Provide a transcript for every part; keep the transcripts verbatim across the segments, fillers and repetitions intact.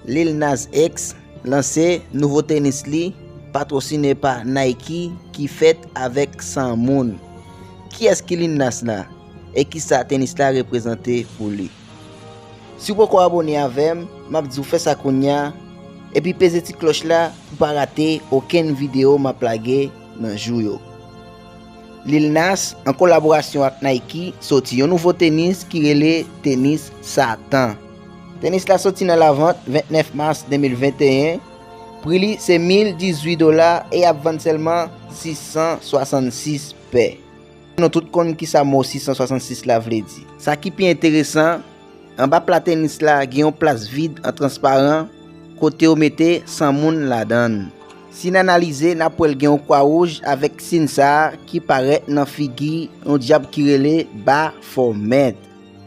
Lil Nas X lanse nouvo tenis li, patwosine pa Nike, ki fèt avèk san moun. Kiyès ki Lil Nas la? E kisa tenis la reprezante pou li? Si w poko abone avè m, m ap di w fè sa kounye a, epi peze ti klòch la pou w pa rate okenn videyo m ap lage nan jou yo. Lil Nas, an kolaborasyon ak Nike, soti yon nouvo tenis ki rele Tenis Satan. Tenis la soti nan lavant vennèf mas de mil venteyen. Pri li se mil dizuit dola e y ap vann sèlman sis san swasannsis pè. Nou tout konn kisa mo sis san swasannsis la vle di. Sa ki pi enteresan, anba pla tenis la gen yon plas vid an transparan kote yo mete san moun ladan l. Si n analize, n ap wè l gen yon kwa wouj avèk siy sa a ki parèt nan figi yon dyab ki rele Baphomet.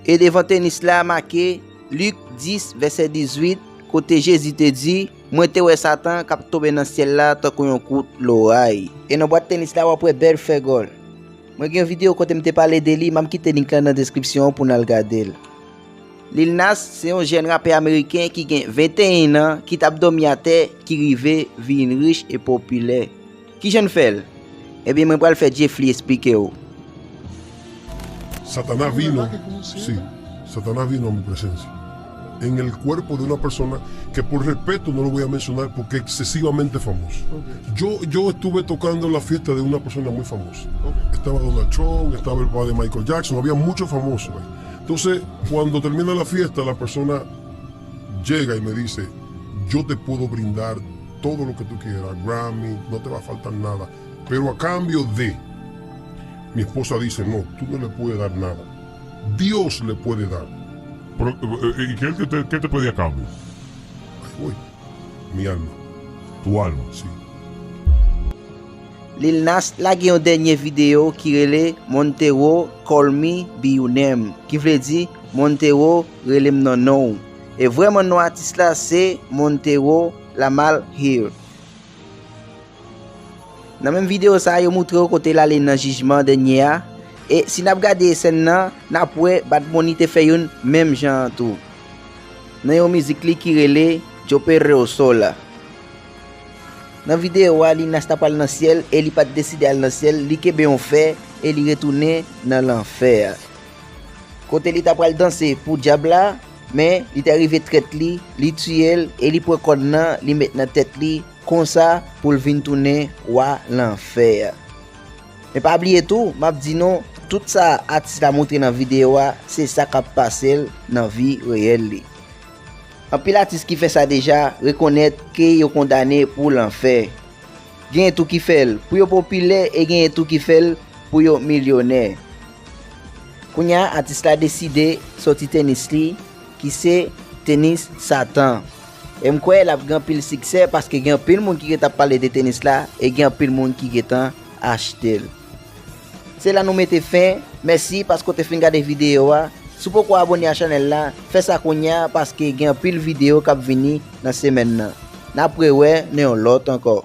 E devan tenis la make Lik dis vèsè dizuit, kote Jezi te di, "Mwen te wè Satan k ap tonbe nan syèl la tankou yon kout loray." E nan bwat tenis la w ap wè bèl fè gòl. Mwen gen yon videyo kote m te pale de li, m ap kite link la nan deskripsyon an pou n al gade l. Lil Nas se yon jèn rapè ameriken ki gen venteyen an, ki t ap dòmi atè, ki rive vin rich e popilè. Kijan l fè l? Ebyen, mwen pral fè Jeffly esplike w. Satanás vino, sí, Satanás vino a mi presencia en el cuerpo de una persona que por respeto no lo voy a mencionar porque es excesivamente famoso. Yo, yo estuve tocando en la fiesta de una persona muy famosa. Estaba Donald Trump, estaba el papá de Michael Jackson, había muchos famosos ahí. Entonces, cuando termina la fiesta, la persona llega y me dice, yo te puedo brindar todo lo que tú quieras, Grammy, no te va a faltar nada. Pero a cambio de, mi esposa dice, no, tú no le puedes dar nada. Dios le puede dar. Pero, eh, eh, ¿y qué, qué te, qué te pedía a cambio? Ahí voy. Mi alma. Tu alma. Sí. Lil Nas lage yon dènye videyo ki rele Montero Call Me Be Your Name, ki vle di Montero rele m nan non w. E vrèman non atis la se Montero Lamal Hill. Nan menm videyo sa a, yo moutre w kote l ale nan jijman dènye a, e si n ap gade sèn nan, n ap wè Bad Bunny te fè youn menm jan an tou, nan yon mizik li ki rele Yo Perreo Sola. Nan videyo a, Lil Nas ta pral nan syèl e li pa t deside al nan syèl, li kenbe yon fè e li retounen nan lanfè a. Kote li ta pral danse pou dyab la, men li te rive trèt li, li tiye l e li pran kòn nan, li met nan tèt li, konsa pou l vin tounen wa lanfè a. Men pa bliye tou, m ap di nou, tout sa atis la montre nan videyo a, se sa k ap pase l nan vi reyèl li. Anpil atis ki fè sa deja rekonèt ke yo kondane pou lanfè. Genyen tou ki fè l pou yo popilè e genyen tou ki fè l pou yo milyonè. Kounye a, atis la deside sòti tenis li, ki se tenis Satan. E m kwè l ap gen anpil siksè paske gen anpil moun ki gentan ap pale de tenis la e gen anpil moun ki gentan achte l. Se la nou mete fen. Mèsi paske w te fin gade videyo a. Si w poko abone a chanèl la, fè sa kounye a paske gen anpil videyo k ap vini nan semèn nan. N ap rewè nan yon lòt ankò.